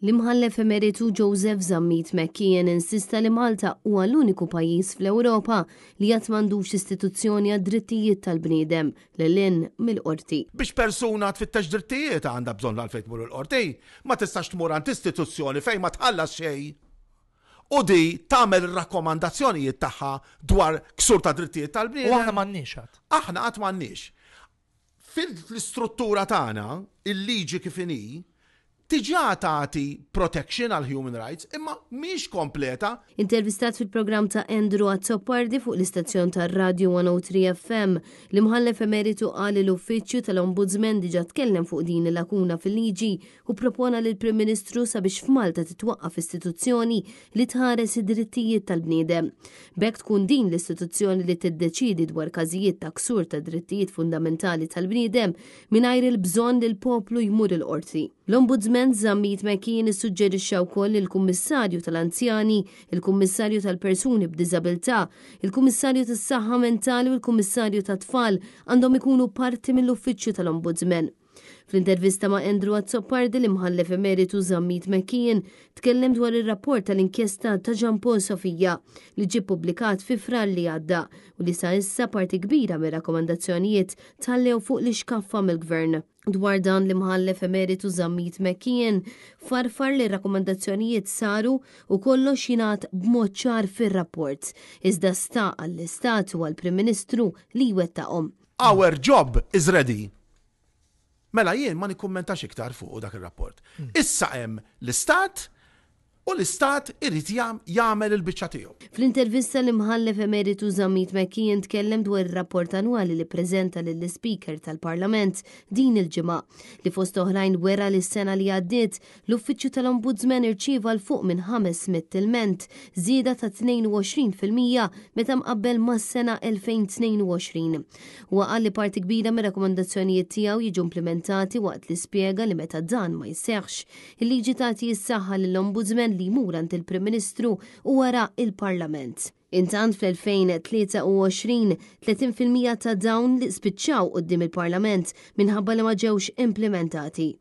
L-Imħallef Emeritu Joseph Zammit McKeon insista li Malta huwa l-uniku pajjiż fl-Ewropa li għad m'għandux istituzzjoni għad-drittijiet tal-bniedem lil hinn mill-qorti. Biex persuna tfittex drittijiet għandha bżonn għalfejn tmur il-qorti. Ma tistax tmur għand istituzzjoni fejn ma tħallas xejn u di tagħmel ir-rakkomandazzjonijiet tagħha dwar ksur ta' drittijiet tal-bniedem. U aħna m'għandniex għad. Aħna qatt m'għandniex. Fil-istruttura tagħna, il-liġi kif inhi, diġà tagħti protection għal human rights, imma mhix kompleta. Intervistat fil-programm ta' Andrew Azzopardi fuq l-istazzjon tar-Radio 103 FM, l-Imħallef Emeritu qal li l-Uffiċċju tal-Ombudsman diġà tkellem fuq din il-lakuna fil-liġi u ppropona lill-Prim Ministru sabiex f'Malta titwaqqaf istituzzjoni li tħares id-drittijiet tal-bniedem. B'hekk tkun din l-istituzzjoni li tiddeċiedi dwar każijiet ta' ksur ta' drittijiet fundamentali tal-bniedem mingħajr il-bżonn li l-poplu jmur il-qorti. L-Ombudsman Zammit McKeon issuġġerixxa wkoll li l-Kummissarju tal-Anzjani, il-Kummissarju tal-Persuni b'Diżabilità, il-Kummissarju tas-Saħħa Mentali u l-Kummissarju tat-Tfal għandhom ikunu parti mill-Uffiċċju tal-Ombudsman. Fl-intervista ma' Andrew Azzopardi l-Imħallef Emeritu Zammit McKeon tkellem dwar ir-rapport tal-inkjesta ta' Jean Paul Sofia li ġie ppubblikat fi Frar li għadda u li sa issa parti kbira mir-rakkomandazzjonijiet tħallew fuq l-ixkaffa mill-Gvern. Dwar dan l-Imħallef Emeritu Zammit McKeon farfar li r-rakkomandazzjonijiet saru u kollox jingħad b'mod ċar fir-rapport, iżda sta għall-Istat u għall-Prim Ministru li jwettaqhom. Our job is ready. Mela jien ma nikkummentax iktar fuqu dak ir-rapport. Issa hemm l-Istat u l-Istat irid jagħmel il-biċċa tiegħu. Fl-intervista l-Imħallef Emeritu Zammit McKeon tkellem dwar ir-rapport annwali li ppreżenta lill-Ispeaker tal-Parlament din il-ġimgħa, li fost oħrajn wera li s-sena li għaddiet L-Uffiċċju tal-Ombudsman irċieva 'l fuq minn 500 ilment, żieda ta' 22% meta mqabbel mas-sena 2022. Huwa qal li parti kbira mir-rakkomandazzjonijiet tiegħu jiġu implimentati waqt li spjega li meta dan ma jseħħx, il-liġi tagħti s-saħħa lill-Ombudsman li jmur għand il-Prim Ministru u wara il-Parlament. Intant fl-2023, 30% ta' dawn li spiċċaw quddiem il-Parlament minħabba li ma ġewx implimentati.